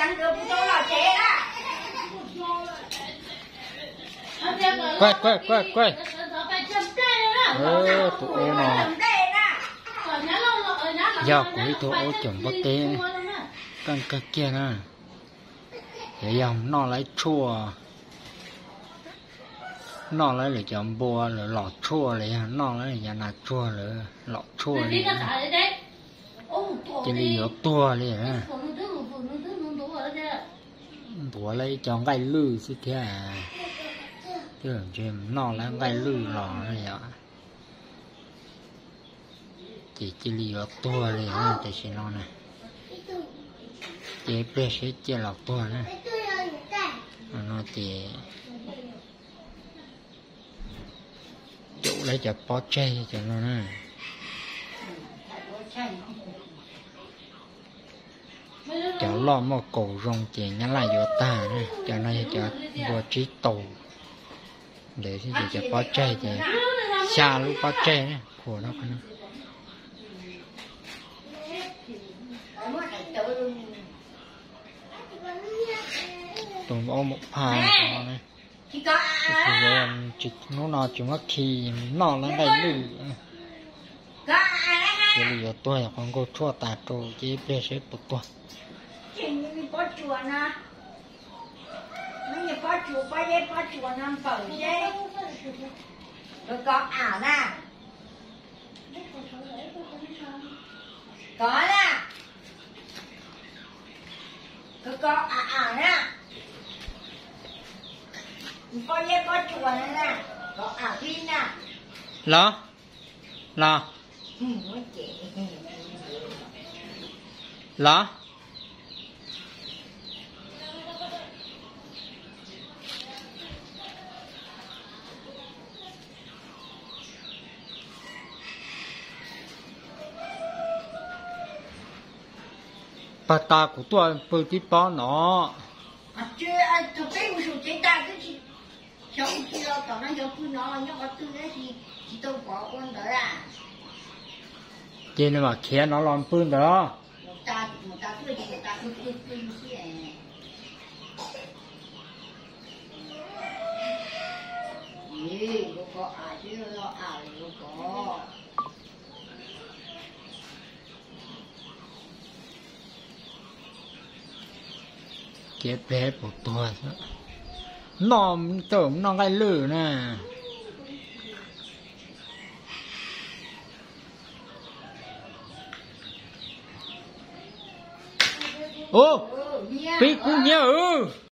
Kuj, kuj, kuj, kuj. Tus ub no, yog kuv ib tug ub caum npua teb, koj kawg kiag na. Yog, yog noj lawv tshuaj, noj lawv lawm cov npua lawv los tshuaj los yog noj lawv cov nas tsuag lawv los tshuaj li, cia li yuav tuag li. Ntuav lawv ib co nqaij lwj xwb thiab, twb ntshe noj lawv nqaij lwj los yom. Ces cia li yuav tuag li tam sim no na. Ces ib pliag seb ciaj los tuag na. No ces caum lawv cov pob tseg cov no na. Cov loj muaj kaus zoo ces nyab laj yuav tag na. Cov no yog cov npua tsib taus ntawd xwb ces cov pob tseg ces xya lub pob tseg na, qhuas no. Tus maum phaj no, hnub no tsis muab khi, noj lawv nqaij lwj. Cia li yuav tuag, yog qhov nkaug tshuaj tas rau ces ib pliag seb puas tuag. Pob tsuas no, pob tsuas, pob zeb pob tsuas no npawm seb. Kov kov am na. Kov na. Kov kov am am na. Pob zeb pob tsuas no na. Kov am li na. Los, los, los. Pag tas kuv tuaj pw tib pob no. Tus peb mus saum tsev tas twb tsis, xyov ua tsi los tom no xyov pw no los nyob qhov twg tab sis tsis tau pom ua ntawd a. Ces nws mam khiav no los pw ntawd. Mus tas, mus tas tuaj ces mus tas pw pw pw xwb. Ib, yuav kov am xwb, los am yuav kov. Ces pliag puas tuag, noj, noj nqaij lwj na. Ub, pib kub hnyiab wb.